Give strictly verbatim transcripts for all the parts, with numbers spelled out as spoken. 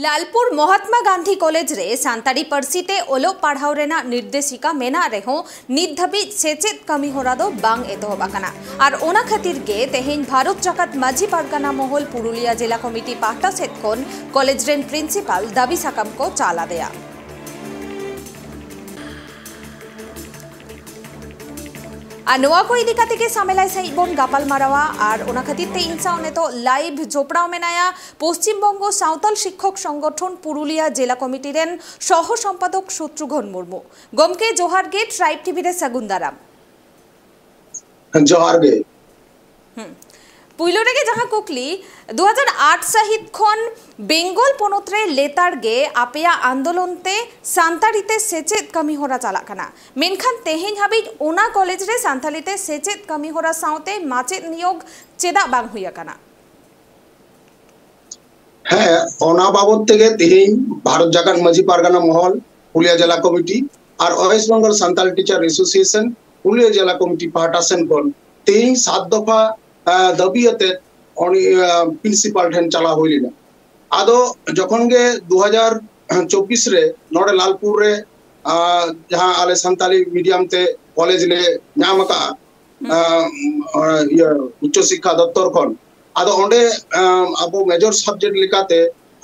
Lalpur Mahatma Gandhi college ᱨᱮ ᱥᱟᱱᱛᱟᱲᱤ ᱯᱟᱹᱨᱥᱤ ᱛᱮ ᱚᱞᱚᱜ ᱯᱟᱲᱦᱟᱣ ᱨᱮᱱᱟᱜ ᱱᱤᱨᱫᱮᱥᱤᱠᱟ ᱢᱮᱱᱟᱜ ᱨᱮᱦᱚᱸ, ᱱᱤᱛ ᱫᱷᱟᱹᱵᱤᱡ ᱥᱮᱪᱮᱫ ᱠᱟᱹᱢᱤ ᱦᱚᱨᱟ ᱫᱚ ᱵᱟᱝ ᱮᱛᱚᱦᱚᱵ ᱟᱠᱟᱱᱟ᱾ ᱟᱨ ᱚᱱᱟ ᱠᱷᱟᱹᱛᱤᱨ ᱜᱮ ᱛᱮᱦᱮᱧ ᱵᱷᱟᱨᱚᱛ ᱡᱟᱠᱟᱛ ᱢᱟᱹᱡᱷᱤ ᱯᱟᱨᱜᱟᱱᱟ ᱢᱚᱦᱚᱞ ᱯᱩᱨᱩᱞᱤᱭᱟ ᱡᱮᱞᱟ ᱠᱚᱢᱤᱴᱤ ᱯᱟᱦᱴᱟ ᱥᱮᱫ ᱠᱷᱚᱱ ᱠᱚᱞᱮᱡᱽ ᱨᱮᱱ ᱯᱨᱤᱱᱥᱤᱯᱟᱞ ᱫᱟᱹᱵᱤ ᱥᱟᱠᱟᱢ ᱠᱚ ᱪᱟᱞ ᱟᱫᱮᱭᱟ᱾ ᱟᱨ ᱱᱚᱣᱟ ᱠᱚ ᱤᱫᱤ ᱠᱟᱛᱮ ᱜᱮ ᱥᱟᱢᱮᱞᱟᱭ ᱥᱟᱺᱦᱤᱡ ᱵᱚᱱ ᱜᱟᱯᱟᱞ ᱢᱟᱨᱟᱣᱟ᱾ ᱟᱨ ᱚᱱᱟ ᱠᱷᱟᱹᱛᱤᱨ ᱛᱮ ᱤᱧ ᱥᱟᱶ ᱱᱤᱛᱚᱜ ᱞᱟᱭᱤᱵᱷ ᱡᱚᱯᱲᱟᱣ ᱢᱮᱱᱟᱭᱟ ᱯᱚᱥᱪᱤᱢ ᱵᱚᱝᱜᱚ ᱥᱟᱶᱛᱟᱞ ᱥᱤᱠᱠᱷᱚᱠ ᱥᱚᱝᱜᱚᱴᱷᱚᱱ ᱯᱩᱨᱩᱞᱤᱭᱟ ᱡᱮᱞᱟ ᱠᱚᱢᱤᱴᱤ ᱨᱮᱱ ᱥᱚᱦᱚ ᱥᱚᱢᱯᱟᱫᱚᱠ ᱥᱚᱛᱨᱩᱜᱷᱚᱱ ᱢᱩᱨᱢᱩ᱾ ᱜᱚᱢᱠᱮ, ᱡᱚᱦᱟᱨ ᱜᱮ, ᱴᱨᱟᱭᱤᱵᱽ ᱴᱤᱵᱷᱤ ᱨᱮ ᱥᱟᱹᱜᱩᱱ ᱫᱟᱨᱟᱢ᱾ ᱡᱚᱦᱟᱨ ᱜᱮ᱾ ᱦᱩᱸ᱾ ᱯᱩᱭᱞᱩ ᱨᱮᱜᱮ ᱡᱟᱦᱟᱸ ᱠᱩᱠᱞᱤ, ᱫᱩ ᱦᱟᱡᱟᱨ ᱟᱴ ᱥᱟᱹᱦᱤᱛ ᱠᱷᱚᱱ ᱵᱮᱝᱜᱚᱞ ᱯᱚᱱᱚᱛ ᱨᱮ ᱞᱮᱛᱟᱲ ᱜᱮ ᱟᱯᱮᱭᱟᱜ ᱟᱱᱫᱳᱞᱚᱱ ᱛᱮ ᱥᱟᱱᱛᱟᱲᱤ ᱛᱮ ᱥᱮᱪᱮᱫ ᱠᱟᱹᱢᱤ ᱦᱚᱨᱟ ᱪᱟᱞᱟᱜ ᱠᱟᱱᱟ, ᱢᱮᱱᱠᱷᱟᱱ ᱛᱮᱦᱮᱧ ᱦᱟᱹᱵᱤᱡ ᱚᱱᱟ ᱠᱚᱞᱮᱡᱽ ᱨᱮ ᱥᱟᱱᱛᱟᱲᱤ ᱛᱮ ᱥᱮᱪᱮᱫ ᱠᱟᱹᱢᱤ ᱦᱚᱨᱟ ᱥᱟᱶᱛᱮ ᱢᱟᱪᱮᱫ ᱱᱤᱭᱳᱜᱽ ᱪᱮᱫᱟᱜ ᱵᱟᱝ ᱦᱩᱭ ᱟᱠᱟᱱᱟ? ᱦᱮᱸ, ᱚᱱᱟ ᱵᱟᱵᱚᱛ ᱛᱮᱜᱮ ᱛᱮᱦᱮᱧ ᱵᱷᱟᱨᱚᱛ ᱡᱟᱠᱟᱛ ᱢᱟᱹᱡᱷᱤ ᱯᱟᱨᱜᱟᱱᱟ ᱢᱚᱦᱚᱞ, ᱯᱩᱨᱩᱞᱤᱭᱟ ᱡᱮᱞᱟ ᱠᱚᱢᱤᱴᱤ ᱟᱨ west Bengal Santal teacher association Purulia ᱡᱮᱞᱟ ᱠᱚᱢᱤᱴᱤ ᱯᱟᱦᱴᱟ ᱥᱮᱱ ᱠᱷᱚᱱ ᱛᱮᱦᱮᱧ ᱥᱟᱛ ᱫᱚᱯᱷᱟ, ᱟᱸ, ᱫᱟᱹᱵᱤ ᱟᱛᱮ ᱩᱱᱤ, ᱟᱸ, ᱯᱨᱤᱱᱥᱤᱯᱟᱞ ᱴᱷᱮᱱ ᱪᱟᱞᱟᱣ ᱦᱩᱭ ᱞᱮᱱᱟ᱾ ᱟᱫᱚ ᱡᱚᱠᱷᱚᱱ ᱜᱮ ᱫᱩ ᱦᱟᱡᱟᱨ ᱪᱚᱵᱵᱤᱥ ᱨᱮ ᱱᱚᱰᱮ ᱞᱟᱞᱯᱩᱨ ᱨᱮ, ᱟᱸ, ᱡᱟᱦᱟᱸ ᱟᱞᱮ ᱥᱟᱱᱛᱟᱞᱤ ᱢᱤᱰᱤᱭᱟᱢ ᱛᱮ ᱠᱚᱞᱮᱡᱽ ᱞᱮ ᱧᱟᱢ ᱟᱠᱟᱫᱼᱟ, ᱦᱩᱸ᱾ ᱟᱸ, ᱤᱭᱟᱹ, ᱩᱪᱪᱚ ᱥᱤᱠᱠᱷᱟ ᱫᱚᱯᱛᱚᱨ ᱠᱷᱚᱱ, ᱟᱫᱚ ᱚᱸᱰᱮ, ᱟᱸ, ᱟᱵᱚ ᱢᱮᱡᱚᱨ ᱥᱟᱵᱡᱮᱠᱴ ᱞᱮᱠᱟᱛᱮ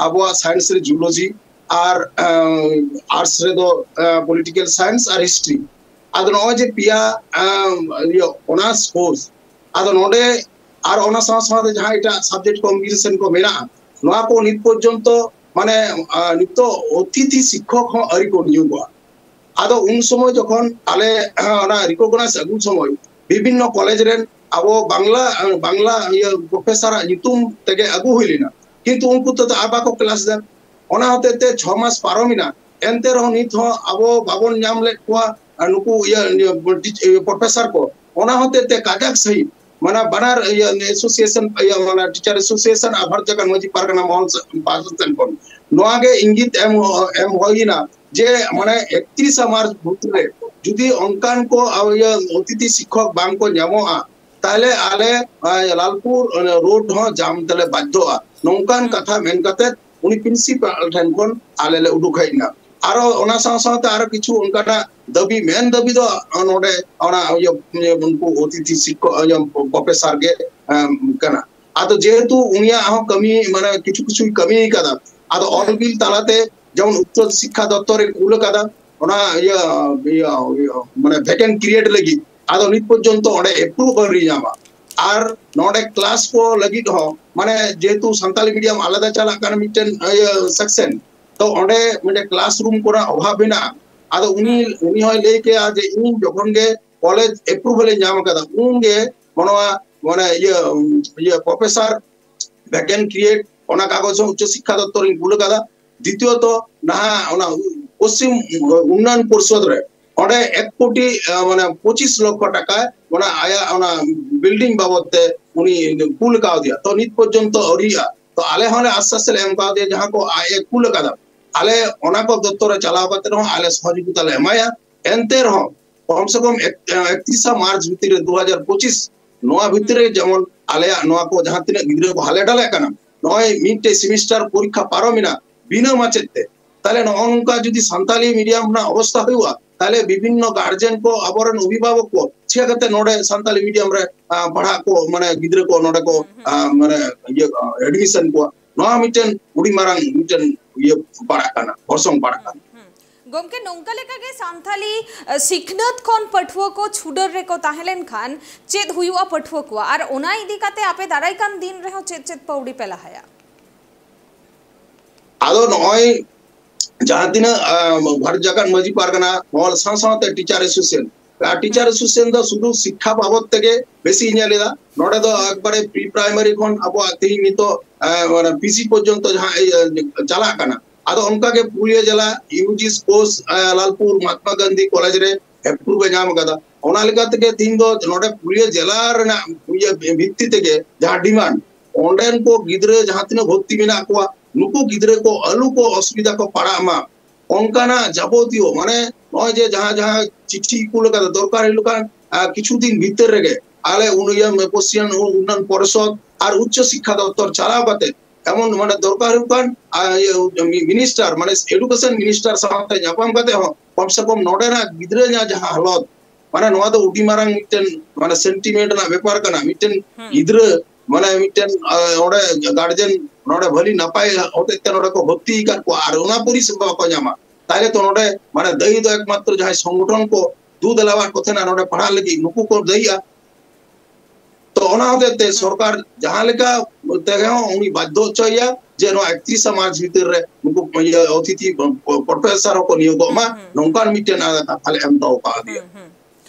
ᱟᱵᱚᱣᱟᱜ ᱥᱟᱭᱮᱱᱥ ᱨᱮ ᱡᱩᱞᱚᱡᱤ ᱟᱨ, ᱟᱸ, ᱟᱨᱴᱥ ᱨᱮᱫᱚ, ᱟᱸ, ᱯᱚᱞᱤᱴᱤᱠᱮᱞ ᱥᱟᱭᱮᱱᱥ ᱟᱨ ᱦᱤᱥᱴᱨᱤ᱾ ᱟᱫᱚ ᱱᱚᱜᱼᱚᱭ ᱡᱮ ᱯᱮᱭᱟ, ᱟᱸ, ᱤᱭᱟᱹ, ᱚᱱᱟᱨᱥ ᱠᱳᱨᱥ, ᱟᱫᱚ ᱱᱚᱰᱮ ᱟᱨ ᱚᱱᱟ ᱥᱟᱶ ᱥᱟᱶᱛᱮ ᱡᱟᱦᱟᱸ ᱮᱴᱟᱜ ᱥᱟᱵᱡᱮᱠᱴ ᱠᱚᱢᱵᱤᱱᱮᱥᱚᱱ ᱠᱚ ᱢᱮᱱᱟᱜᱼᱟ, ᱱᱚᱣᱟ ᱠᱚ ᱱᱤᱛ ᱯᱚᱨᱡᱚᱱᱛᱚ, ᱢᱟᱱᱮ, ᱟᱸ, ᱱᱤᱛᱚᱜ ᱚᱛᱤᱛᱷᱤ ᱥᱤᱠᱠᱷᱚᱠ ᱦᱚᱸ ᱟᱹᱣᱨᱤ ᱠᱚ ᱱᱤᱭᱳᱜᱚᱜᱼᱟ᱾ ᱟᱫᱚ ᱩᱱ ᱥᱚᱢᱚᱭ ᱡᱚᱠᱷᱚᱱ ᱟᱞᱮ, ᱟᱸ, ᱚᱱᱟ ᱨᱤᱠᱚᱜᱱᱟᱭᱤᱡᱽ ᱟᱹᱜᱩ ᱥᱚᱢᱚᱭ ᱵᱤᱵᱷᱤᱱᱱᱚ ᱠᱚᱞᱮᱡᱽ ᱨᱮᱱ ᱟᱵᱚ ᱵᱟᱝᱞᱟ, ᱟᱸ, ᱵᱟᱝᱞᱟ ᱤᱭᱟᱹ ᱯᱨᱚᱯᱷᱮᱥᱟᱨᱟᱜ ᱧᱩᱛᱩᱢ ᱛᱮᱜᱮ ᱟᱹᱜᱩ ᱦᱩᱭ ᱞᱮᱱᱟ, ᱠᱤᱱᱛᱩ ᱩᱱᱠᱩ ᱛᱮᱫᱚ ᱟᱨ ᱵᱟᱠᱚ ᱠᱞᱟᱥ ᱮᱫᱟ᱾ ᱚᱱᱟ ᱦᱚᱛᱮᱡ ᱛᱮ ᱪᱷᱚ ᱢᱟᱥ ᱯᱟᱨᱚᱢᱮᱱᱟ, ᱮᱱᱛᱮ ᱨᱮᱦᱚᱸ ᱱᱤᱛ ᱦᱚᱸ ᱟᱵᱚ ᱵᱟᱵᱚᱱ ᱧᱟᱢ ᱞᱮᱫ ᱠᱚᱣᱟ, ᱟᱨ ᱱᱩᱠᱩ ᱤᱭᱟᱹ, ᱤᱭᱟᱹ, ᱴᱤᱪ-, ᱤᱭᱟᱹ, ᱯᱨᱚᱯᱷᱮᱥᱟᱨ ᱠᱚ᱾ ᱚᱱᱟ ᱦᱚᱛᱮᱡ ᱛᱮ ᱠᱟᱡᱟᱠ ᱥᱟᱺᱦᱤᱡ, ᱢᱟᱱᱮ, ᱵᱟᱱᱟᱨ ᱤᱭᱟᱹ, ᱮᱥᱳᱥᱤᱭᱮᱥᱚᱱ, ᱤᱭᱟᱹ, ᱢᱟᱱᱮ, ᱴᱤᱪᱟᱨ ᱮᱥᱳᱥᱤᱭᱮᱥᱚᱱ ᱟᱨ ᱵᱷᱟᱨᱚᱛ ᱡᱟᱠᱟᱛ ᱢᱟᱹᱡᱷᱤ ᱯᱟᱨᱜᱟᱱᱟ ᱢᱚᱦᱚᱞ ᱥᱮ-, ᱯᱟᱦᱴᱟ ᱥᱮᱱ ᱠᱷᱚᱱ ᱱᱚᱣᱟ ᱜᱮ ᱤᱝᱜᱤᱛ ᱮᱢ, ᱮᱢ ᱦᱩᱭᱮᱱᱟ ᱡᱮ, ᱢᱟᱱᱮ, ᱮᱠᱛᱨᱤᱥᱟ ᱢᱟᱨᱪ ᱵᱷᱤᱛᱨᱤ ᱨᱮ ᱡᱩᱫᱤ ᱚᱱᱠᱟᱱ ᱠᱚ, ᱤᱭᱟᱹ, ᱚᱛᱤᱛᱷᱤ ᱥᱤᱠᱠᱷᱚᱠ ᱵᱟᱝ ᱠᱚ ᱧᱟᱢᱚᱜᱼᱟ, ᱛᱟᱦᱞᱮ ᱟᱞᱮ, ᱟᱸ, ᱞᱟᱞᱯᱩᱨ, ᱚᱱᱮ, ᱨᱳᱰ ᱦᱚᱸ ᱡᱟᱢ ᱛᱮᱞᱮ ᱵᱟᱫᱽᱫᱷᱚᱜᱼᱟ᱾ ᱱᱚᱝᱠᱟᱱ ᱦᱩᱸ᱾ ᱠᱟᱛᱷᱟ ᱢᱮᱱ ᱠᱟᱛᱮ ᱩᱱᱤ ᱯᱨᱤᱱᱥᱤᱯᱟᱞ ᱴᱷᱮᱱ ᱠᱷᱚᱱ ᱟᱞᱮ ᱞᱮ ᱩᱰᱩᱠ ᱦᱮᱡ ᱮᱱᱟ᱾ ᱟᱨᱚ ᱚᱱᱟ ᱥᱟᱶ ᱥᱟᱶᱛᱮ ᱟᱨᱚ ᱠᱤᱪᱷᱩ ᱚᱱᱠᱟᱱᱟᱜ ᱫᱟᱹᱵᱤ, ᱢᱮᱱ ᱫᱟᱹᱵᱤ ᱫᱚ ᱱᱚᱰᱮ ᱚᱱᱟ ᱤᱭᱟᱹ, ᱤᱭᱟᱹ ᱩᱱᱠᱩ ᱚᱛᱤᱛᱷᱤ ᱥᱤᱠᱠᱷᱚᱠ, ᱤᱭᱟᱹ ᱯᱨᱚᱯᱷᱮᱥᱟᱨ ᱜᱮ, ᱮᱢ, ᱠᱟᱱᱟ᱾ ᱟᱫᱚ ᱡᱮᱦᱮᱛᱩ ᱩᱱᱤᱭᱟᱜ ᱦᱚᱸ ᱠᱟᱹᱢᱤ, ᱢᱟᱱᱮ ᱠᱤᱪᱷᱩ ᱠᱤᱪᱷᱩᱭ ᱠᱟᱹᱢᱤ ᱠᱟᱫᱟ, ᱟᱫᱚ ᱚᱞ ᱵᱤᱞ ᱛᱟᱞᱟᱛᱮ ᱡᱮᱢᱚᱱ ᱩᱪᱪᱚ ᱥᱤᱠᱠᱷᱟ ᱫᱚᱯᱛᱚᱨᱮ ᱠᱩᱞ ᱠᱟᱫᱟ, ᱚᱱᱟ ᱤᱭᱟᱹ, ᱤᱭᱟᱹ, ᱤᱭᱟᱹ, ᱢᱟᱱᱮ ᱵᱷᱮᱠᱮᱱᱴ ᱠᱨᱤᱭᱮᱴ ᱞᱟᱹᱜᱤᱫ, ᱟᱫᱚ ᱱᱤᱛ ᱯᱚᱨᱡᱚᱱᱛᱚ ᱚᱸᱰᱮ ᱮᱯᱨᱩᱵᱷ ᱟᱹᱣᱨᱤ ᱧᱟᱢᱟ᱾ ᱟᱨ ᱱᱚᱰᱮ ᱠᱞᱟᱥ ᱠᱚ ᱞᱟᱹᱜᱤᱫ ᱦᱚᱸ, ᱢᱟᱱᱮ ᱡᱮᱦᱮᱛᱩ ᱥᱟᱱᱛᱟᱞᱤ ᱢᱤᱰᱤᱭᱟᱢ ᱟᱞᱟᱫᱟ ᱪᱟᱞᱟᱜ ᱠᱟᱱᱟ ᱢᱤᱫᱴᱮᱱ, ᱤᱭᱟᱹ, ᱥᱮᱠᱥᱮᱱ, ᱛᱚ ᱚᱸᱰᱮ ᱢᱤᱫᱴᱮᱱ ᱠᱞᱟᱥᱨᱩᱢ ᱠᱚᱨᱮᱱᱟᱜ ᱚᱵᱷᱟᱵ ᱢᱮᱱᱟᱜᱼᱟ᱾ ᱟᱫᱚ ᱩᱱᱤ, ᱩᱱᱤ ᱦᱚᱸᱭ ᱞᱟᱹᱭ ᱠᱮᱜᱼᱟ ᱡᱮ ᱤᱧ ᱡᱚᱠᱷᱚᱱ ᱜᱮ ᱠᱚᱞᱮᱡᱽ ᱮᱯᱨᱩᱵᱷᱟᱞ ᱤᱧ ᱧᱟᱢ ᱟᱠᱟᱫᱟ, ᱩᱱᱜᱮ ᱱᱚᱣᱟ, ᱢᱟᱱᱮ ᱤᱭᱟᱹ, ᱤᱭᱟᱹ ᱯᱨᱚᱯᱷᱮᱥᱟᱨ ᱵᱷᱮᱠᱮᱱᱴ ᱠᱨᱤᱭᱮᱴ, ᱚᱱᱟ ᱠᱟᱜᱚᱡᱽ ᱦᱚᱸ ᱩᱪᱪᱚ ᱥᱤᱠᱠᱷᱟ ᱫᱚᱯᱛᱚᱨ ᱤᱧ ᱠᱩᱞ ᱟᱠᱟᱫᱟ᱾ ᱫᱤᱛᱤᱭᱚᱛᱚ, ᱱᱟᱦᱟᱜ ᱚᱱᱟ ᱯᱚᱥᱪᱤᱢ ᱩᱱᱱᱚᱭᱚᱱ ᱯᱚᱨᱤᱥᱚᱫᱽ ᱨᱮ ᱚᱸᱰᱮ ᱮᱠ ᱠᱳᱴᱤ, ᱟᱸ, ᱢᱟᱱᱮ ᱯᱚᱸᱪᱤᱥ ᱞᱚᱠᱷᱚ ᱴᱟᱠᱟ ᱚᱱᱟ ᱟᱭᱟᱜ ᱚᱱᱟ ᱵᱤᱞᱰᱤᱝ ᱵᱟᱵᱚᱫ ᱛᱮ ᱩᱱᱤ ᱠᱩᱞ ᱠᱟᱣᱫᱮᱭᱟ᱾ ᱛᱚ ᱱᱤᱛ ᱯᱚᱨᱡᱚᱱᱛᱚ ᱟᱹᱣᱨᱤᱭᱟᱜᱼᱟ᱾ ᱛᱚ ᱟᱞᱮ ᱦᱚᱸᱞᱮ ᱟᱥᱥᱟᱥ ᱞᱮ ᱮᱢ ᱠᱟᱣᱫᱮᱭᱟ, ᱡᱟᱦᱟᱸ ᱠᱚ ᱟᱡ ᱮ ᱠᱩᱞ ᱟᱠᱟᱫᱟ᱾ ᱟᱞᱮ ᱚᱱᱟ ᱠᱚ ᱫᱚᱯᱛᱚᱨ ᱨᱮ ᱪᱟᱞᱟᱣ ᱠᱟᱛᱮ ᱨᱮᱦᱚᱸ ᱟᱞᱮ ᱥᱚᱦᱚᱡᱳᱜᱤᱛᱟ ᱞᱮ ᱮᱢᱟᱭᱟ᱾ ᱮᱱᱛᱮ ᱨᱮᱦᱚᱸ ᱠᱚᱢ ᱥᱮ ᱠᱚᱢ ᱮᱠ-, ᱮᱠᱛᱨᱤᱥᱟ ᱢᱟᱨᱪ ᱵᱷᱤᱛᱤᱨ ᱨᱮ ᱫᱩ ᱦᱟᱡᱟᱨ ᱯᱚᱸᱪᱤᱥ, ᱱᱚᱣᱟ ᱵᱷᱤᱛᱤᱨ ᱨᱮ ᱡᱮᱢᱚᱱ ᱟᱞᱮᱭᱟᱜ ᱱᱚᱣᱟ ᱠᱚ ᱡᱟᱦᱟᱸ ᱛᱤᱱᱟᱹᱜ ᱜᱤᱫᱽᱨᱟᱹ ᱠᱚ ᱦᱟᱞᱮ ᱰᱟᱞᱮ ᱠᱟᱱᱟ, ᱱᱚᱜᱼᱚᱭ ᱢᱤᱫᱴᱮᱡ ᱥᱮᱢᱤᱥᱴᱟᱨ ᱯᱚᱨᱤᱠᱠᱷᱟ ᱯᱟᱨᱚᱢᱮᱱᱟ ᱵᱤᱱᱟᱹ ᱢᱟᱪᱮᱫ ᱛᱮ, ᱛᱟᱦᱞᱮ ᱱᱚᱜᱼᱚ ᱱᱚᱝᱠᱟ ᱡᱩᱫᱤ ᱥᱟᱱᱛᱟᱞᱤ ᱢᱤᱰᱤᱭᱟᱢ ᱨᱮᱱᱟᱜ ᱚᱵᱚᱥᱛᱷᱟ ᱦᱩᱭᱩᱜᱼᱟ, ᱛᱟᱦᱞᱮ ᱵᱤᱵᱷᱤᱱᱱᱚ ᱜᱟᱨᱡᱮᱱ ᱠᱚ, ᱟᱵᱚᱨᱮᱱ ᱚᱵᱷᱤᱵᱷᱟᱵᱚᱠ ᱠᱚ ᱪᱤᱠᱟᱹ ᱠᱟᱛᱮ ᱱᱚᱰᱮ ᱥᱟᱱᱛᱟᱞᱤ ᱢᱤᱰᱤᱭᱟᱢ ᱨᱮ, ᱟ, ᱯᱟᱲᱦᱟᱜ ᱠᱚ, ᱢᱟᱱᱮ ᱜᱤᱫᱽᱨᱟᱹ ᱠᱚ ᱱᱚᱰᱮ ᱠᱚ, ᱦᱩᱸ, ᱦᱩᱸ᱾ ᱟ, ᱢᱟᱱᱮ ᱤᱭᱟᱹ, ᱟ, ᱮᱰᱢᱤᱥᱚᱱ ᱠᱚᱣᱟ? ᱱᱚᱣᱟ ᱢᱤᱫᱴᱮᱱ ᱟᱹᱰᱤ ᱢᱟᱨᱟᱝ ᱢᱤᱫᱴᱮᱱ ᱤᱭᱟᱹ ᱯᱟᱲᱟᱜ ᱠᱟᱱᱟ, ᱚᱨᱥᱚᱝ ᱯᱟᱲᱟᱜ ᱠᱟᱱᱟ᱾ ᱦᱩᱸ᱾ ᱜᱚᱢᱠᱮ, ᱱᱚᱝᱠᱟ ᱞᱮᱠᱟᱜᱮ ᱥᱟᱱᱛᱟᱞᱤ, ᱟ, ᱥᱤᱠᱷᱱᱟᱹᱛ ᱠᱷᱚᱱ ᱯᱟᱹᱴᱷᱩᱣᱟᱹ ᱠᱚ ᱪᱷᱩᱰᱟᱹᱨ ᱨᱮᱠᱚ ᱛᱟᱦᱮᱸ ᱞᱮᱱᱠᱷᱟᱱ ᱪᱮᱫ ᱦᱩᱭᱩᱜᱼᱟ ᱯᱟᱹᱴᱷᱩᱣᱟᱹ ᱠᱚᱣᱟᱜ? ᱟᱨ ᱚᱱᱟ ᱤᱫᱤ ᱠᱟᱛᱮ ᱟᱯᱮ ᱫᱟᱨᱟᱭ ᱠᱟᱱ ᱫᱤᱱ ᱨᱮᱦᱚᱸ ᱪᱮᱫ ᱪᱮᱫ ᱯᱟᱹᱣᱲᱤ ᱯᱮ ᱞᱟᱦᱟᱭᱟ? ᱟᱫᱚ ᱱᱚᱜᱼᱚᱭ ᱡᱟᱦᱟᱸ ᱛᱤᱱᱟᱹᱜ, ᱟᱸ, ᱵᱷᱟᱨᱚᱛ ᱡᱟᱠᱟᱛ ᱢᱟᱹᱡᱷᱤ ᱯᱟᱨᱜᱟᱱᱟ ᱢᱚᱦᱚᱞ ᱥᱟᱶ ᱥᱟᱶᱛᱮ ᱴᱤᱪᱟᱨ ᱮᱥᱳᱥᱤᱭᱮᱥᱚᱱ, ᱟᱨ ᱴᱤᱪᱟᱨ ᱮᱥᱳᱥᱤᱭᱮᱥᱚᱱ ᱫᱚ ᱥᱩᱫᱷᱩ ᱥᱤᱠᱠᱷᱟ ᱵᱟᱵᱚᱫ ᱛᱮᱜᱮ ᱵᱮᱥᱤ ᱧᱮᱞ ᱮᱫᱟ᱾ ᱱᱚᱰᱮ ᱫᱚ ᱮᱠᱵᱟᱨᱮ ᱯᱨᱤ ᱯᱨᱟᱭᱢᱟᱨᱤ ᱠᱷᱚᱱ ᱟᱵᱚᱣᱟᱜ ᱛᱮᱦᱤᱧ ᱱᱤᱛᱚᱜ, ᱟᱸ, ᱢᱟᱱᱮ ᱯᱤᱡᱤ ᱯᱚᱨᱡᱚᱱᱛᱚ ᱡᱟᱦᱟᱸ, ᱤᱭᱟᱹ, ᱪᱟᱞᱟᱜ ᱠᱟᱱᱟ᱾ ᱟᱫᱚ ᱚᱱᱠᱟᱜᱮ ᱯᱩᱨᱩᱞᱤᱭᱟᱹ ᱡᱮᱞᱟ ᱤᱭᱩᱡᱤ ᱠᱳᱨᱥ, ᱟᱸ, ᱞᱟᱞᱯᱩᱨ ᱢᱚᱦᱟᱛᱢᱟ ᱜᱟᱱᱫᱷᱤ ᱠᱚᱞᱮᱡᱽ ᱨᱮ ᱮᱯᱨᱩᱵᱷ ᱮ ᱧᱟᱢ ᱟᱠᱟᱫᱟ᱾ ᱚᱱᱟ ᱞᱮᱠᱟ ᱛᱮᱜᱮ ᱛᱮᱦᱤᱧ ᱫᱚ ᱱᱚᱰᱮ ᱯᱩᱨᱩᱞᱤᱭᱟᱹ ᱡᱮᱞᱟ ᱨᱮᱱᱟᱜ ᱤᱭᱟᱹ ᱵᱷᱤᱛᱛᱤ ᱛᱮᱜᱮ ᱡᱟᱦᱟᱸ ᱰᱤᱢᱟᱱᱰ, ᱚᱸᱰᱮᱱ ᱠᱚ ᱜᱤᱫᱽᱨᱟᱹ ᱡᱟᱦᱟᱸ ᱛᱤᱱᱟᱹᱜ ᱵᱷᱚᱨᱛᱤ ᱢᱮᱱᱟᱜ ᱠᱚᱣᱟ, ᱱᱩᱠᱩ ᱜᱤᱫᱽᱨᱟᱹ ᱠᱚ ᱟᱞᱚ ᱠᱚ ᱚᱥᱩᱵᱤᱫᱷᱟ ᱠᱚ ᱯᱟᱲᱟᱜ ᱢᱟ, ᱚᱱᱠᱟᱱᱟᱜ ᱡᱟᱵᱚᱛᱤᱭᱚ, ᱢᱟᱱᱮ ᱱᱚᱜᱼᱚᱭ ᱡᱮ ᱡᱟᱦᱟᱸ ᱡᱟᱦᱟᱸ ᱪᱤᱴᱷᱤ ᱠᱩᱞ ᱠᱟᱫᱟ, ᱫᱚᱨᱠᱟᱨ ᱦᱩᱭ ᱞᱮᱠᱷᱟᱱ, ᱟᱨ, ᱠᱤᱪᱷᱩ ᱫᱤᱱ ᱵᱷᱤᱛᱤᱨ ᱨᱮᱜᱮ ᱟᱞᱮ ᱩᱱᱤᱭᱟᱹ ᱯᱚᱥᱪᱤᱢ ᱩᱱᱱᱚᱭᱚᱱ ᱯᱚᱨᱤᱥᱚᱫ ᱟᱨ ᱩᱪᱪᱚ ᱥᱤᱠᱠᱷᱟ ᱫᱚᱯᱛᱚᱨ ᱪᱟᱞᱟᱣ ᱠᱟᱛᱮ ᱮᱢᱚᱱ ᱢᱟᱱᱮ ᱫᱚᱨᱠᱟᱨ ᱦᱩᱭᱩᱜ ᱠᱟᱱ, ᱟᱨ ᱤᱭᱟᱹ, ᱢᱤᱱᱤᱥᱴᱟᱨ, ᱢᱟᱱᱮ ᱮᱰᱩᱠᱮᱥᱚᱱ ᱢᱤᱱᱤᱥᱴᱟᱨ ᱥᱟᱶᱛᱮ ᱧᱟᱯᱟᱢ ᱠᱟᱛᱮ ᱦᱚᱸ ᱠᱚᱢ ᱥᱮ ᱠᱚᱢ ᱱᱚᱰᱮᱱᱟᱜ ᱜᱤᱫᱽᱨᱟᱹ ᱨᱮᱱᱟᱜ ᱡᱟᱦᱟᱸ ᱦᱟᱞᱚᱛ, ᱢᱟᱱᱮ ᱱᱚᱣᱟ ᱫᱚ ᱟᱹᱰᱤ ᱢᱟᱨᱟᱝ ᱢᱤᱫᱴᱮᱱ ᱢᱟᱱᱮ ᱥᱮᱱᱴᱤᱢᱮᱱᱴ ᱨᱮᱱᱟᱜ ᱵᱮᱯᱟᱨ ᱠᱟᱱᱟ᱾ ᱢᱤᱫᱴᱮᱱ ᱦᱩᱸ᱾ ᱜᱤᱫᱽᱨᱟᱹ ᱢᱟᱱᱮ ᱢᱤᱫᱴᱮᱱ, ᱟᱸ, ᱚᱸᱰᱮ ᱜᱟᱨᱡᱮᱱ ᱱᱚᱰᱮ ᱵᱷᱟᱹᱞᱤ ᱱᱟᱯᱟᱭ ᱦᱚᱛᱮᱡ ᱛᱮ ᱱᱚᱰᱮ ᱠᱚ ᱵᱷᱚᱨᱛᱤ ᱟᱠᱟᱫ ᱠᱚᱣᱟ ᱟᱨ ᱚᱱᱟ ᱯᱚᱨᱤᱥᱮᱵᱟ ᱵᱟᱠᱚ ᱧᱟᱢᱟ, ᱛᱟᱦᱞᱮ ᱛᱚ ᱱᱚᱰᱮ ᱢᱟᱱᱮ ᱫᱟᱹᱭᱤ ᱫᱚ ᱮᱠᱢᱟᱛᱨᱚ ᱡᱟᱦᱟᱸᱭ ᱥᱚᱝᱜᱚᱴᱷᱚᱱ ᱠᱚ ᱫᱩ ᱫᱮᱞᱟᱣᱟᱫ ᱠᱚ ᱛᱟᱦᱮᱱᱟ ᱱᱚᱰᱮ ᱯᱟᱲᱦᱟᱜ ᱞᱟᱹᱜᱤᱫ, ᱱᱩᱠᱩ ᱠᱚ ᱫᱟᱹᱭᱤᱜᱼᱟ᱾ ᱛᱚ ᱚᱱᱟ ᱦᱚᱛᱮᱡ ᱛᱮ ᱦᱩᱸ᱾ ᱥᱚᱨᱠᱟᱨ ᱡᱟᱦᱟᱸ ᱞᱮᱠᱟ ᱛᱮᱜᱮ ᱦᱚᱸ ᱩᱱᱤ ᱵᱟᱫᱽᱫᱷᱚ ᱦᱚᱪᱚᱭᱮᱭᱟ ᱡᱮ ᱱᱚᱣᱟ ᱮᱠᱛᱨᱤᱥᱟ ᱢᱟᱨᱪ ᱵᱷᱤᱛᱤᱨ ᱨᱮ ᱱᱩᱠᱩ ᱤᱭᱟᱹ ᱚᱛᱷᱤᱛᱤ ᱯᱨᱚ-, ᱯᱨᱚ-, ᱯᱨᱚᱯᱷᱮᱥᱟᱨ ᱦᱚᱸᱠᱚ ᱱᱤᱭᱳᱜᱚᱜ ᱢᱟ, ᱦᱩᱸ, ᱦᱩᱸ᱾ ᱱᱚᱝᱠᱟᱱ ᱢᱤᱫᱴᱮᱱ, ᱟ, ᱠᱟᱛᱷᱟ ᱞᱮ ᱮᱢ ᱫᱚᱦᱚ ᱠᱟᱣᱫᱮᱭᱟ᱾ ᱦᱩᱸ, ᱦᱩᱸ᱾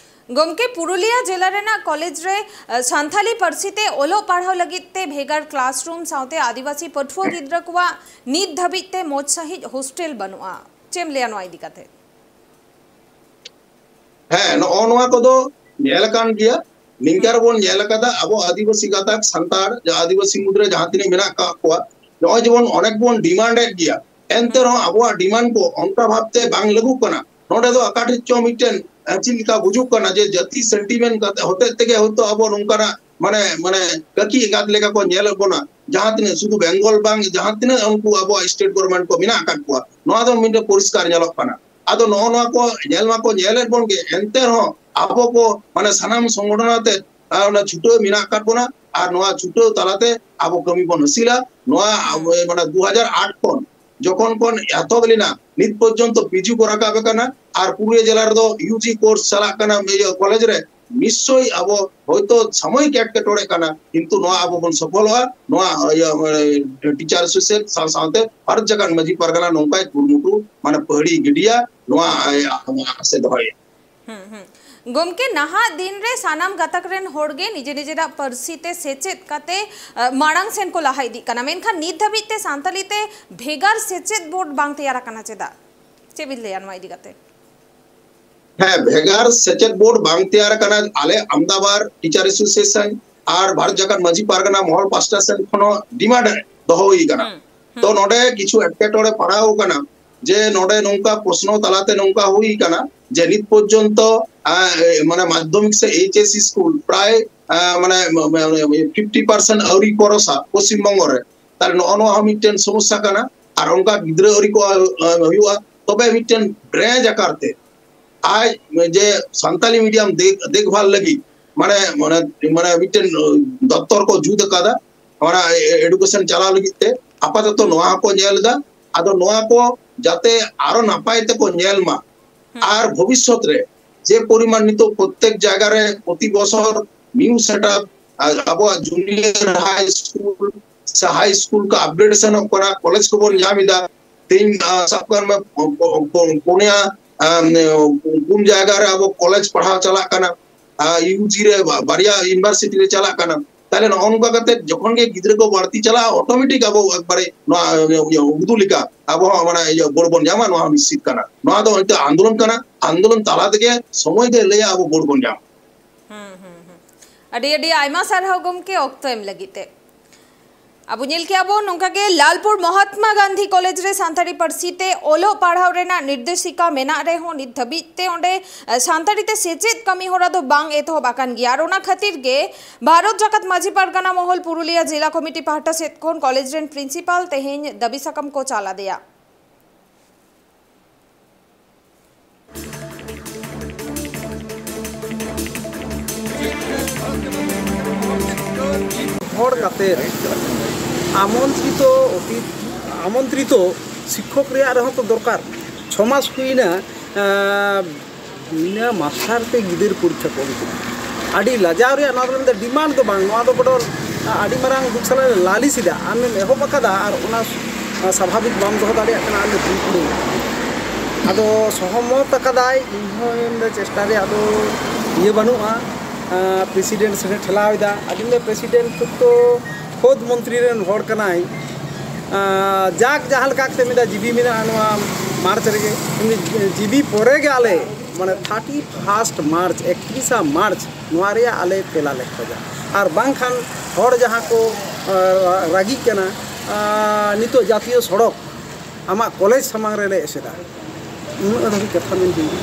ᱜᱚᱢᱠᱮ, ᱯᱩᱨᱩᱞᱤᱭᱟᱹ ᱡᱮᱞᱟ ᱨᱮᱱᱟᱜ ᱠᱚᱞᱮᱡᱽ ᱨᱮ, ᱟ, ᱥᱟᱱᱛᱷᱟᱞᱤ ᱯᱟᱹᱨᱥᱤ ᱛᱮ ᱚᱞᱚᱜ ᱯᱟᱲᱦᱟᱣ ᱞᱟᱹᱜᱤᱫ ᱛᱮ ᱵᱷᱮᱜᱟᱨ ᱠᱞᱟᱥᱨᱩᱢ ᱥᱟᱶᱛᱮ ᱟᱹᱫᱤᱵᱟᱹᱥᱤ ᱯᱟᱹᱴᱷᱩᱣᱟᱹ ᱜᱤᱫᱽᱨᱟᱹ ᱠᱚᱣᱟᱜ ᱱᱤᱛ ᱫᱷᱟᱹᱵᱤᱡ ᱛᱮ ᱢᱚᱡᱽ ᱥᱟᱺᱦᱤᱡ ᱦᱳᱥᱴᱮᱞ ᱵᱟᱹᱱᱩᱜᱼᱟ᱾ ᱪᱮᱫ ᱮᱢ ᱞᱟᱹᱭᱟ ᱱᱚᱣᱟ ᱤᱫᱤ ᱠᱟᱛᱮ? ᱦᱮᱸ, ᱱᱚᱜᱼᱚ ᱱᱚᱣᱟ ᱠᱚᱫᱚ ᱧᱮᱞ ᱟᱠᱟᱱ ᱜᱮᱭᱟ᱾ ᱱᱤᱝᱠᱟ ᱦᱩᱸ᱾ ᱨᱮᱵᱚᱱ ᱧᱮᱞ ᱟᱠᱟᱫᱟ, ᱟᱵᱚ ᱟᱹᱫᱤᱵᱟᱹᱥᱤ ᱜᱟᱛᱟᱠ ᱥᱟᱱᱛᱟᱲ, ᱡᱟ ᱟᱹᱫᱤᱵᱟᱹᱥᱤ ᱢᱩᱫᱽᱨᱮ ᱡᱟᱦᱟᱸ ᱛᱤᱱᱟᱹᱜ ᱢᱮᱱᱟᱜ ᱟᱠᱟᱫ ᱠᱚᱣᱟ, ᱱᱚᱜᱼᱚᱭ ᱡᱮᱢᱚᱱ ᱚᱱᱮᱠ ᱵᱚᱱ ᱰᱤᱢᱟᱱᱰ ᱮᱫ ᱜᱮᱭᱟ, ᱮᱱᱛᱮ ᱦᱩᱸ᱾ ᱨᱮᱦᱚᱸ ᱟᱵᱚᱣᱟᱜ ᱰᱤᱢᱟᱱᱰ ᱠᱚ ᱚᱱᱠᱟ ᱵᱷᱟᱵᱛᱮ ᱵᱟᱝ ᱞᱟᱹᱜᱩᱜ ᱠᱟᱱᱟ᱾ ᱱᱚᱰᱮ ᱫᱚ ᱚᱠᱟ ᱴᱷᱮᱡ ᱪᱚ ᱢᱤᱫᱴᱮᱱ, ᱮ, ᱪᱮᱫ ᱞᱮᱠᱟ ᱵᱩᱡᱩᱜ ᱠᱟᱱᱟ ᱡᱮ ᱡᱟᱹᱛᱤ ᱥᱮᱱᱴᱤᱢᱮᱱᱴ ᱠᱟᱛᱮ ᱦᱚᱛᱮᱡ ᱛᱮᱜᱮ ᱦᱚᱭᱛᱳ ᱟᱵᱚ ᱱᱚᱝᱠᱟᱱᱟᱜ ᱢᱟᱱᱮ, ᱢᱟᱱᱮ ᱠᱟᱹᱠᱤ ᱮᱸᱜᱟᱛ ᱞᱮᱠᱟ ᱠᱚ ᱧᱮᱞᱮᱫ ᱵᱚᱱᱟ᱾ ᱡᱟᱦᱟᱸ ᱛᱤᱱᱟᱹᱜ ᱥᱩᱫᱷᱩ ᱵᱮᱝᱜᱚᱞ ᱵᱟᱝ, ᱡᱟᱦᱟᱸ ᱛᱤᱱᱟᱹᱜ ᱩᱱᱠᱩ ᱟᱵᱚᱣᱟᱜ ᱥᱴᱮᱴ ᱜᱚᱵᱷᱚᱨᱱᱢᱮᱱᱴ ᱠᱚ ᱢᱮᱱᱟᱜ ᱟᱠᱟᱫ ᱠᱚᱣᱟ, ᱱᱚᱣᱟ ᱫᱚ ᱢᱤᱫᱴᱮᱱ ᱯᱚᱨᱤᱥᱠᱟᱨ ᱧᱮᱞᱚᱜ ᱠᱟᱱᱟ᱾ ᱟᱫᱚ ᱱᱚᱜᱼᱚ ᱱᱚᱣᱟ ᱠᱚ ᱧᱮᱞ ᱢᱟᱠᱚ ᱧᱮᱞᱮᱫ ᱵᱚᱱ ᱜᱮ, ᱮᱱᱛᱮ ᱨᱮᱦᱚᱸ ᱟᱵᱚ ᱠᱚ ᱢᱟᱱᱮ ᱥᱟᱱᱟᱢ ᱥᱚᱝᱜᱚᱴᱷᱚᱱ ᱟᱛᱮ, ᱟᱨ ᱚᱱᱟ ᱪᱷᱩᱴᱟᱹᱣ ᱢᱮᱱᱟᱜ ᱟᱠᱟᱫ ᱵᱚᱱᱟ ᱟᱨ ᱱᱚᱣᱟ ᱪᱷᱩᱴᱟᱹᱣ ᱛᱟᱞᱟᱛᱮ ᱟᱵᱚ ᱠᱟᱹᱢᱤ ᱵᱚᱱ ᱦᱟᱹᱥᱤᱞᱟ᱾ ᱱᱚᱣᱟ ᱦᱩᱸ᱾ ᱟᱵᱚ ᱢᱟᱱᱮ ᱫᱩ ᱦᱟᱡᱟᱨ ᱟᱴ ᱠᱷᱚᱱ ᱡᱚᱠᱷᱚᱱ ᱠᱷᱚᱱ ᱮᱛᱚᱦᱚᱵ ᱞᱮᱱᱟ, ᱱᱤᱛ ᱯᱚᱨᱡᱚᱱᱛᱚ ᱯᱤᱡᱤ ᱠᱚ ᱨᱟᱠᱟᱵ ᱟᱠᱟᱱᱟ ᱟᱨ ᱯᱩᱨᱩᱞᱤᱭᱟᱹ ᱡᱮᱞᱟ ᱨᱮᱫᱚ ᱤᱭᱩᱡᱤ ᱠᱳᱨᱥ ᱪᱟᱞᱟᱜ ᱠᱟᱱᱟ ᱤᱭᱟᱹ ᱠᱚᱞᱮᱡᱽ ᱨᱮ᱾ ᱱᱤᱥᱪᱳᱭ ᱟᱵᱚ ᱦᱚᱭᱛᱳ ᱥᱟᱢᱚᱭᱤᱠ ᱮᱴᱠᱮᱴᱚᱬᱮ ᱠᱟᱱᱟ, ᱠᱤᱱᱛᱩ ᱱᱚᱣᱟ ᱟᱵᱚ ᱵᱚᱱ ᱥᱚᱯᱷᱚᱞᱚᱜᱼᱟ᱾ ᱱᱚᱣᱟ ᱤᱭᱟᱹ, ᱢᱟᱱᱮ, ᱴᱤᱪᱟᱨ ᱮᱥᱳᱥᱤᱭᱮᱥᱚᱱ ᱥᱟᱶ ᱥᱟᱶᱛᱮ ᱵᱷᱟᱨᱚᱛ ᱡᱟᱠᱟᱛ ᱢᱟᱹᱡᱷᱤ ᱯᱟᱨᱜᱟᱱᱟ ᱱᱚᱝᱠᱟᱭ ᱠᱩᱨᱩᱢᱩᱴᱩ, ᱢᱟᱱᱮ, ᱯᱟᱹᱦᱲᱤ ᱜᱤᱰᱤᱭᱟ, ᱱᱚᱣᱟ ᱟᱭ-, ᱟᱥᱮ ᱫᱚᱦᱚᱭᱟ᱾ ᱦᱩᱸ, ᱦᱩᱸ᱾ ᱜᱚᱢᱠᱮ, ᱱᱟᱦᱟᱜ ᱫᱤᱱ ᱨᱮ ᱥᱟᱱᱟᱢ ᱜᱟᱛᱟᱠ ᱨᱮᱱ ᱦᱚᱲ ᱜᱮ ᱱᱤᱡᱮ ᱱᱤᱡᱮᱨᱟᱜ ᱯᱟᱹᱨᱥᱤ ᱛᱮ ᱥᱮᱪᱮᱫ ᱠᱟᱛᱮ, ᱟ, ᱢᱟᱲᱟᱝ ᱥᱮᱱ ᱠᱚ ᱞᱟᱦᱟ ᱤᱫᱤᱜ ᱠᱟᱱᱟ, ᱢᱮᱱᱠᱷᱟᱱ ᱱᱤᱛ ᱫᱷᱟᱹᱵᱤᱡ ᱛᱮ ᱥᱟᱱᱛᱟᱞᱤ ᱛᱮ ᱵᱷᱮᱜᱟᱨ ᱥᱮᱪᱮᱫ ᱵᱳᱨᱰ ᱵᱟᱝ ᱛᱮᱭᱟᱨ ᱟᱠᱟᱱᱟ᱾ ᱪᱮᱫᱟᱜ? ᱪᱮᱫ ᱵᱤᱱ ᱞᱟᱹᱭᱟ ᱱᱚᱣᱟ ᱤᱫᱤ ᱠᱟᱛᱮ? ᱦᱮᱸ, ᱵᱷᱮᱜᱟᱨ ᱥᱮᱪᱮᱫ ᱵᱳᱨᱰ ᱵᱟᱝ ᱛᱮᱭᱟᱨ ᱟᱠᱟᱱᱟ᱾ ᱟᱞᱮ ᱟᱢᱫᱟᱵᱟᱨ ᱴᱤᱪᱟᱨ ᱮᱥᱳᱥᱤᱭᱮᱥᱚᱱ ᱟᱨ ᱵᱷᱟᱨᱚᱛ ᱡᱟᱠᱟᱛ ᱢᱟᱹᱡᱷᱤ ᱯᱟᱨᱜᱟᱱᱟ ᱢᱚᱦᱚᱞ ᱯᱟᱥᱴᱟ ᱥᱮᱱ ᱠᱷᱚᱱ ᱦᱚᱸ ᱰᱤᱢᱟᱱᱰ ᱫᱚᱦᱚ ᱦᱩᱭ ᱟᱠᱟᱱᱟ᱾ ᱦᱩᱸ, ᱛᱚ, ᱦᱩᱸ᱾ ᱱᱚᱰᱮ ᱠᱤᱪᱷᱩ ᱮᱴᱠᱮᱴᱚᱬᱮ ᱯᱟᱲᱟᱣ ᱟᱠᱟᱱᱟ ᱡᱮ ᱱᱚᱰᱮ ᱱᱚᱝᱠᱟ ᱯᱨᱚᱥᱱᱚ ᱛᱟᱞᱟᱛᱮ ᱱᱚᱝᱠᱟ ᱦᱩᱭ ᱟᱠᱟᱱᱟ ᱡᱮ ᱱᱤᱛ ᱯᱚᱨᱡᱚᱱᱛᱚ, ᱟᱸ, ᱮ, ᱢᱟᱱᱮ ᱢᱟᱫᱽᱫᱷᱚᱢᱤᱠ ᱥᱮ ᱮᱭᱤᱪ ᱮᱥ ᱥᱤ ᱥᱠᱩᱞ ᱯᱨᱟᱭ, ᱟᱸ, ᱢᱟᱱᱮ, ᱢᱟᱱᱮ ᱯᱷᱤᱯᱴᱤ ᱯᱟᱨᱥᱮᱱᱴ ᱟᱹᱣᱨᱤ ᱠᱚᱨᱚᱥᱟ ᱯᱚᱥᱪᱤᱢ ᱵᱚᱝᱜᱚ ᱨᱮ᱾ ᱛᱟᱦᱞᱮ ᱱᱚᱜᱼᱚ ᱱᱚᱣᱟ ᱦᱚᱸ ᱢᱤᱫᱴᱮᱱ ᱥᱚᱢᱚᱥᱥᱟ ᱠᱟᱱᱟ᱾ ᱟᱨ ᱚᱱᱠᱟ ᱜᱤᱫᱽᱨᱟᱹ ᱟᱹᱣᱨᱤ ᱠᱚ, ᱟ, ᱟ, ᱦᱩᱭᱩᱜᱼᱟ, ᱛᱚᱵᱮ ᱢᱤᱫᱴᱮᱱ ᱵᱨᱟᱧᱪ ᱟᱠᱟᱨ ᱛᱮ ᱟᱡ ᱡᱮ ᱥᱟᱱᱛᱟᱞᱤ ᱢᱤᱰᱤᱭᱟᱢ ᱫᱮᱠ-, ᱫᱮᱠᱷᱵᱷᱟᱞ ᱞᱟᱹᱜᱤᱫ ᱢᱟᱱᱮ, ᱢᱟᱱᱮ, ᱢᱟᱱᱮ ᱢᱤᱫᱴᱮᱱ ᱫᱚᱯᱛᱚᱨ ᱠᱚ ᱡᱩᱛ ᱟᱠᱟᱫᱟ, ᱚᱱᱟ ᱮ-, ᱮᱰᱩᱠᱮᱥᱚᱱ ᱪᱟᱞᱟᱣ ᱞᱟᱹᱜᱤᱫ ᱛᱮ᱾ ᱟᱯᱟᱛᱚᱛᱚ ᱱᱚᱣᱟ ᱦᱚᱸᱠᱚ ᱧᱮᱞ ᱮᱫᱟ᱾ ᱟᱫᱚ ᱱᱚᱣᱟ ᱠᱚ ᱡᱟᱛᱮ ᱟᱨᱚ ᱱᱟᱯᱟᱭ ᱛᱮᱠᱚ ᱧᱮᱞ ᱢᱟ᱾ ᱟᱨ ᱵᱷᱚᱵᱤᱥᱥᱚᱛ ᱨᱮ ᱡᱮ ᱯᱚᱨᱤᱢᱟᱱ ᱱᱤᱛᱚᱜ ᱯᱨᱚᱛᱮᱠ ᱡᱟᱭᱜᱟ ᱨᱮ ᱯᱨᱚᱛᱤ ᱵᱚᱪᱷᱚᱨ ᱱᱤᱭᱩ ᱥᱮᱴᱟᱯ, ᱟ-, ᱟᱵᱚᱣᱟᱜ ᱡᱩᱱᱤᱭᱟᱨ ᱦᱟᱭ ᱥᱠᱩᱞ ᱥᱮ ᱦᱟᱭ ᱥᱠᱩᱞ ᱠᱚ ᱟᱯᱰᱮᱴᱮᱥᱚᱱᱚᱜ ᱠᱟᱱᱟ, ᱠᱚᱞᱮᱡᱽ ᱠᱚᱵᱚᱱ ᱧᱟᱢ ᱮᱫᱟ᱾ ᱛᱮᱦᱮᱧ, ᱟ, ᱥᱟᱵ ᱠᱟᱜ ᱢᱮ, ᱯᱚ-, ᱯᱚ-, ᱯᱚ-, ᱯᱩᱱᱭᱟ, ᱟᱢ, ᱯᱩᱱ ᱡᱟᱭᱜᱟ ᱨᱮ ᱟᱵᱚ ᱠᱚᱞᱮᱡᱽ ᱯᱟᱲᱦᱟᱣ ᱪᱟᱞᱟᱜ ᱠᱟᱱᱟ᱾ ᱟ, ᱤᱭᱩ ᱡᱤ ᱨᱮ ᱵᱟ-, ᱵᱟᱨᱭᱟ ᱤᱭᱩᱱᱤᱵᱷᱟᱨᱥᱤᱴᱤ ᱨᱮ ᱪᱟᱞᱟᱜ ᱠᱟᱱᱟ᱾ ᱛᱟᱦᱞᱮ ᱱᱚᱜᱼᱚ ᱱᱚᱝᱠᱟ ᱠᱟᱛᱮ ᱡᱚᱠᱷᱚᱱ ᱜᱮ ᱜᱤᱫᱽᱨᱟᱹ ᱠᱚ ᱵᱟᱹᱲᱛᱤ ᱪᱟᱞᱟᱜᱼᱟ, ᱚᱴᱳᱢᱮᱴᱤᱠ ᱟᱵᱚ ᱮᱠᱵᱟᱨᱮ ᱱᱚᱣᱟ, ᱤᱭᱟᱹ, ᱩᱫᱩᱜ ᱞᱮᱠᱟ ᱟᱵᱚ ᱦᱚᱸ ᱢᱟᱱᱮ ᱤᱭᱟᱹ ᱵᱳᱨᱰ ᱵᱚᱱ ᱧᱟᱢᱟ, ᱱᱚᱣᱟ ᱦᱚᱸ ᱱᱤᱥᱪᱤᱛ ᱠᱟᱱᱟ᱾ ᱱᱚᱣᱟ ᱫᱚ ᱢᱤᱫᱴᱟᱝ ᱟᱱᱫᱳᱞᱚᱱ ᱠᱟᱱᱟ᱾ ᱟᱱᱫᱳᱞᱚᱱ ᱛᱟᱞᱟ ᱛᱮᱜᱮ ᱥᱚᱢᱚᱭ ᱜᱮ ᱞᱟᱹᱭᱟ ᱟᱵᱚ ᱵᱳᱨᱰ ᱵᱚᱱ ᱧᱟᱢᱟ᱾ ᱦᱩᱸ, ᱦᱩᱸ, ᱦᱩᱸ᱾ ᱟᱹᱰᱤ, ᱟᱹᱰᱤ ᱟᱭᱢᱟ ᱥᱟᱨᱦᱟᱣ ᱜᱚᱢᱠᱮ, ᱚᱠᱛᱚ ᱮᱢ ᱞᱟᱹᱜᱤᱫ ᱛᱮ᱾ ᱟᱵᱚ ᱧᱮᱞ ᱠᱮᱜᱼᱟ ᱵᱚᱱ ᱱᱚᱝᱠᱟ ᱜᱮ ᱞᱟᱞᱯᱩᱨ ᱢᱚᱦᱟᱛᱢᱟ ᱜᱟᱱᱫᱷᱤ ᱠᱚᱞᱮᱡᱽ ᱨᱮ ᱥᱟᱱᱛᱟᱲᱤ ᱯᱟᱹᱨᱥᱤ ᱛᱮ ᱚᱞᱚᱜ ᱯᱟᱲᱦᱟᱣ ᱨᱮᱱᱟᱜ ᱱᱤᱨᱫᱮᱥᱤᱠᱟ ᱢᱮᱱᱟᱜ ᱨᱮᱦᱚᱸ ᱱᱤᱛ ᱫᱷᱟᱹᱵᱤᱡ ᱛᱮ ᱚᱸᱰᱮ, ᱮ, ᱥᱟᱱᱛᱟᱲᱤ ᱛᱮ ᱥᱮᱪᱮᱫ ᱠᱟᱹᱢᱤ ᱦᱚᱨᱟ ᱫᱚ ᱵᱟᱝ ᱮᱛᱚᱦᱚᱵ ᱟᱠᱟᱱ ᱜᱮᱭᱟ᱾ ᱟᱨ ᱚᱱᱟ ᱠᱷᱟᱹᱛᱤᱨ ᱜᱮ ᱵᱷᱟᱨᱚᱛ ᱡᱟᱠᱟᱛ ᱢᱟᱹᱡᱷᱤ ᱯᱟᱨᱜᱟᱱᱟ ᱢᱚᱦᱚᱞ ᱯᱩᱨᱩᱞᱤᱭᱟᱹ ᱡᱮᱞᱟ ᱠᱚᱢᱤᱴᱤ ᱯᱟᱦᱴᱟ ᱥᱮᱫ ᱠᱷᱚᱱ ᱠᱚᱞᱮᱡᱽ ᱨᱮᱱ ᱯᱨᱤᱱᱥᱤᱯᱟᱞ ᱛᱮᱦᱮᱧ ᱫᱟᱹᱵᱤ ᱥᱟᱠᱟᱢ ᱠᱚ ᱪᱟᱞ ᱟᱫᱮᱭᱟ᱾ ᱦᱚᱲ ᱠᱟᱛᱮ ᱟᱢᱚᱱᱛᱨᱤᱛᱚ ᱚᱛᱤᱛ, ᱟᱢᱚᱱᱛᱨᱤᱛᱚ ᱥᱤᱠᱠᱷᱚᱠ ᱨᱮᱭᱟᱜ ᱨᱮᱦᱚᱸ ᱛᱚ ᱫᱚᱨᱠᱟᱨ᱾ ᱪᱷᱚ ᱢᱟᱥ ᱦᱩᱭᱱᱟ, ᱟᱸ, ᱵᱤᱱᱟᱹ ᱢᱟᱥᱴᱟᱨ ᱛᱮ ᱜᱤᱫᱟᱹᱨ ᱯᱚᱨᱤᱠᱠᱷᱟ ᱠᱚ ᱮᱢ ᱠᱮᱫᱟ᱾ ᱟᱹᱰᱤ ᱞᱟᱡᱟᱣ ᱨᱮᱭᱟᱜ ᱱᱚᱣᱟ ᱫᱚ ᱢᱮᱱᱫᱟ, ᱰᱤᱢᱟᱱᱰ ᱫᱚ ᱵᱟᱝ, ᱱᱚᱣᱟ ᱫᱚ ᱵᱚᱰᱚ ᱟᱹᱰᱤ ᱢᱟᱨᱟᱝ ᱫᱩᱠ ᱥᱟᱞᱟᱜ ᱞᱮ ᱞᱟᱹᱞᱤᱥ ᱮᱫᱟ᱾ ᱟᱢᱮᱢ ᱮᱦᱚᱵ ᱟᱠᱟᱫᱟ ᱟᱨ ᱚᱱᱟ ᱥᱟᱵᱷᱟᱵᱤᱠ ᱵᱟᱢ ᱫᱚᱦᱚ ᱫᱟᱲᱮᱭᱟᱜ ᱠᱟᱱᱟ, ᱟᱞᱮ ᱫᱩᱠ ᱨᱮ᱾ ᱟᱫᱚ ᱥᱚᱦᱚᱢᱚᱛ ᱟᱠᱟᱫᱟᱭ, ᱤᱧᱦᱚᱸ ᱢᱮᱱᱫᱟ ᱪᱮᱥᱴᱟ ᱨᱮᱭᱟᱜ ᱫᱚ ᱤᱭᱟᱹ ᱵᱟᱹᱱᱩᱜᱼᱟ᱾ ᱟᱸ, ᱯᱨᱮᱥᱤᱰᱮᱱᱴ ᱥᱮᱫ ᱮ ᱴᱷᱮᱞᱟᱣ ᱮᱫᱟ᱾ ᱟᱫᱚᱧ ᱢᱮᱱᱫᱟ ᱯᱨᱮᱥᱤᱰᱮᱱᱴ ᱛᱚ ᱠᱷᱳᱫᱽ ᱢᱚᱱᱛᱨᱤ ᱨᱮᱱ ᱦᱚᱲ ᱠᱟᱱᱟᱭ᱾ ᱟᱸ, ᱡᱟᱠ ᱡᱟᱦᱟᱸ ᱞᱮᱠᱟ ᱠᱟᱛᱮ ᱢᱮᱱᱫᱟ ᱡᱤᱵᱤ ᱢᱮᱱᱟᱜᱼᱟ ᱱᱚᱣᱟ ᱢᱟᱨᱪ ᱨᱮᱜᱮ᱾ ᱩᱱᱤ ᱡᱤᱵᱤ ᱯᱚᱨᱮ ᱜᱮ ᱟᱞᱮ ᱢᱟᱱᱮ ᱛᱷᱟᱨᱴᱤ ᱯᱷᱟᱥᱴ ᱢᱟᱨᱪ, ᱮᱠᱛᱨᱤᱥᱟ ᱢᱟᱨᱪ, ᱱᱚᱣᱟ ᱨᱮᱭᱟᱜ ᱟᱞᱮ ᱛᱮᱞᱟ ᱞᱮ ᱠᱷᱚᱡᱟ᱾ ᱟᱨ ᱵᱟᱝᱠᱷᱟᱱ ᱦᱚᱲ ᱡᱟᱦᱟᱸ ᱠᱚ, ᱟᱸ, ᱨᱟᱹᱜᱤᱜ ᱠᱟᱱᱟ, ᱟᱸ, ᱱᱤᱛᱚᱜ ᱡᱟᱛᱤᱭᱚ ᱥᱚᱲᱚᱠ ᱟᱢᱟᱜ ᱠᱚᱞᱮᱡᱽ ᱥᱟᱢᱟᱝ ᱨᱮᱞᱮ ᱮᱥᱮᱫᱟ, ᱩᱱᱟᱹᱜ ᱫᱷᱟᱹᱵᱤᱡ ᱠᱟᱛᱷᱟ ᱢᱮᱱ ᱦᱩᱭᱩᱜᱼᱟ᱾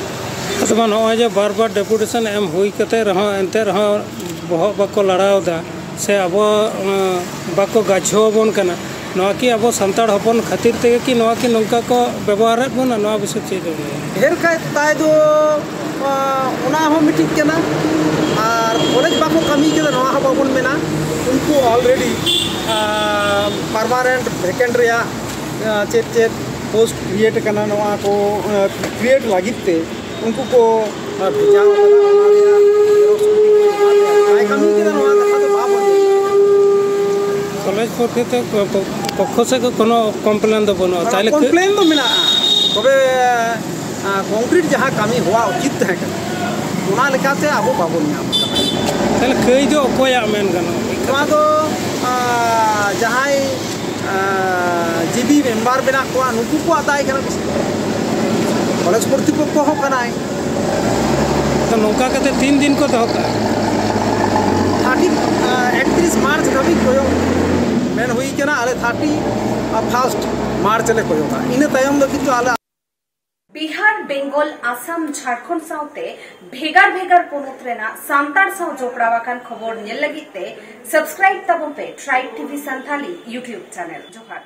ᱟᱫᱚ ᱢᱟ ᱱᱚᱜᱼᱚᱭ ᱡᱮ ᱵᱟᱨ ᱵᱟᱨ ᱰᱮᱯᱩᱴᱮᱥᱚᱱ ᱮᱢ ᱦᱩᱭ ᱠᱟᱛᱮ ᱨᱮᱦᱚᱸ, ᱮᱱᱛᱮ ᱨᱮᱦᱚᱸ ᱵᱚᱦᱚᱜ ᱵᱟᱠᱚ ᱞᱟᱲᱟᱣ ᱮᱫᱟ, ᱥᱮ ᱟᱵᱚ ᱵᱟᱠᱚ ᱜᱟᱡᱷᱚ ᱟᱵᱚᱱ ᱠᱟᱱᱟ, ᱱᱚᱣᱟ ᱠᱤ ᱟᱵᱚ ᱥᱟᱱᱛᱟᱲ ᱦᱚᱯᱚᱱ ᱠᱷᱟᱹᱛᱤᱨ ᱛᱮᱜᱮ ᱠᱤ ᱱᱚᱣᱟ ᱠᱤ ᱱᱚᱝᱠᱟ ᱠᱚ ᱵᱮᱵᱚᱦᱟᱨᱮᱫ ᱵᱚᱱᱟ? ᱱᱚᱣᱟ ᱵᱤᱥᱚᱭ ᱪᱮᱫ ᱵᱮᱱ ᱞᱟᱹᱭᱟ? ᱰᱷᱮᱨ ᱠᱟᱭ ᱛᱟᱭ ᱫᱚ ᱚᱱᱟ ᱦᱚᱸ ᱢᱤᱫᱴᱤᱡ ᱠᱟᱱᱟ᱾ ᱟᱨ ᱠᱚᱞᱮᱡᱽ ᱵᱟᱠᱚ ᱠᱟᱹᱢᱤ ᱠᱟᱱᱟ, ᱱᱚᱣᱟ ᱦᱚᱸ ᱵᱟᱵᱚᱱ ᱢᱮᱱᱟ᱾ ᱩᱱᱠᱩ ᱚᱞᱨᱮᱰᱤ ᱯᱟᱨᱢᱟᱱᱮᱱᱴ ᱵᱷᱮᱠᱮᱱᱴ ᱨᱮᱭᱟᱜ ᱪᱮᱫ ᱪᱮᱫ ᱯᱳᱥᱴ ᱠᱨᱤᱭᱮᱴ ᱠᱟᱱᱟ, ᱱᱚᱣᱟ ᱠᱚ ᱠᱨᱤᱭᱮᱴ ᱞᱟᱹᱜᱤᱫ ᱛᱮ ᱩᱱᱠᱩ ᱠᱚ ᱵᱷᱮᱡᱟ ᱟᱠᱟᱫᱟ, ᱚᱱᱟ ᱨᱮᱭᱟᱜ ᱡᱮᱨᱚᱠᱥ ᱠᱚᱯᱤ ᱠᱚ ᱮᱢᱟ ᱞᱮᱭᱟ᱾ ᱵᱟᱭ ᱠᱟᱹᱢᱤ ᱠᱟᱱᱟ, ᱱᱚᱣᱟ ᱠᱟᱛᱷᱟ ᱫᱚ ᱵᱟᱵᱚᱱ ᱞᱟᱹᱭᱟ᱾ ᱠᱚᱞᱮᱡᱽ ᱯᱚᱠᱠᱷᱮ ᱛᱮ ᱯᱚᱠᱠᱷᱚ ᱥᱮᱫ ᱠᱷᱚᱱ ᱠᱳᱱᱳ ᱠᱚᱢᱯᱞᱮᱱ ᱫᱚ ᱵᱟᱹᱱᱩᱜᱼᱟ᱾ ᱛᱟᱦᱞᱮ ᱠᱚᱢᱯᱞᱮᱱ ᱫᱚ ᱢᱮᱱᱟᱜᱼᱟ, ᱛᱚᱵᱮ ᱠᱚᱝᱠᱨᱤᱴ ᱡᱟᱦᱟᱸ ᱠᱟᱹᱢᱤ ᱦᱚᱣᱟ ᱩᱪᱤᱛ ᱛᱟᱦᱮᱸ ᱠᱟᱱᱟ, ᱚᱱᱟ ᱞᱮᱠᱟᱛᱮ ᱟᱵᱚ ᱵᱟᱵᱚᱱ ᱧᱟᱢ ᱟᱠᱟᱫᱟ᱾ ᱛᱟᱦᱞᱮ ᱠᱟᱹᱭ ᱫᱚ ᱚᱠᱚᱭᱟᱜ ᱢᱮᱱ ᱜᱟᱱᱚᱜᱼᱟ? ᱱᱚᱣᱟ ᱫᱚ ᱡᱟᱦᱟᱸᱭ ᱡᱤᱵᱤ ᱢᱮᱢᱵᱟᱨ ᱢᱮᱱᱟᱜ ᱠᱚᱣᱟ, ᱱᱩᱠᱩ ᱠᱚᱣᱟᱜ ᱫᱟᱭ ᱠᱟᱱᱟ ᱵᱮᱥᱤ᱾ ᱠᱚᱞᱮᱡᱽ ᱠᱚᱨᱛᱨᱤᱯᱚᱠᱠᱷᱚ ᱦᱚᱸ ᱠᱟᱱᱟᱭ᱾ ᱛᱚ ᱱᱚᱝᱠᱟ ᱠᱟᱛᱮ ᱛᱤᱱ ᱫᱤᱱ ᱠᱚ ᱫᱚᱦᱚ ᱠᱟᱜᱼᱟ? ᱛᱷᱟᱨᱴᱤ ᱮᱠᱛᱨᱤᱥ ᱢᱟᱨᱪ ᱫᱷᱟᱹᱵᱤᱡ ᱠᱚᱭᱚᱜ ᱢᱮᱱ ᱦᱩᱭ ᱠᱟᱱᱟ᱾ ᱟᱞᱮ ᱛᱷᱟᱨᱴᱤ ᱯᱷᱟᱨᱥᱴ ᱢᱟᱨᱪ ᱞᱮ ᱠᱚᱭᱚᱜᱟ, ᱤᱱᱟᱹ ᱛᱟᱭᱚᱢ ᱫᱚ ᱠᱤᱱᱛᱩ ᱟᱞᱮ ᱵᱤᱦᱟᱨ, ᱵᱮᱝᱜᱚᱞ, ᱟᱥᱟᱢ, ᱡᱷᱟᱲᱠᱷᱚᱸᱰ ᱥᱟᱶᱛᱮ ᱵᱷᱮᱜᱟᱨ ᱵᱷᱮᱜᱟᱨ ᱯᱚᱱᱚᱛ ᱨᱮᱱᱟᱜ ᱥᱟᱱᱛᱟᱲ ᱥᱟᱶ ᱡᱚᱯᱲᱟᱣ ᱟᱠᱟᱱ ᱠᱷᱚᱵᱚᱨ ᱧᱮᱞ ᱞᱟᱹᱜᱤᱫ ᱛᱮ subscribe ᱛᱟᱵᱚᱱ ᱯᱮ Tribe TV Santali YouTube channel᱾ ᱡᱚᱦᱟᱨ᱾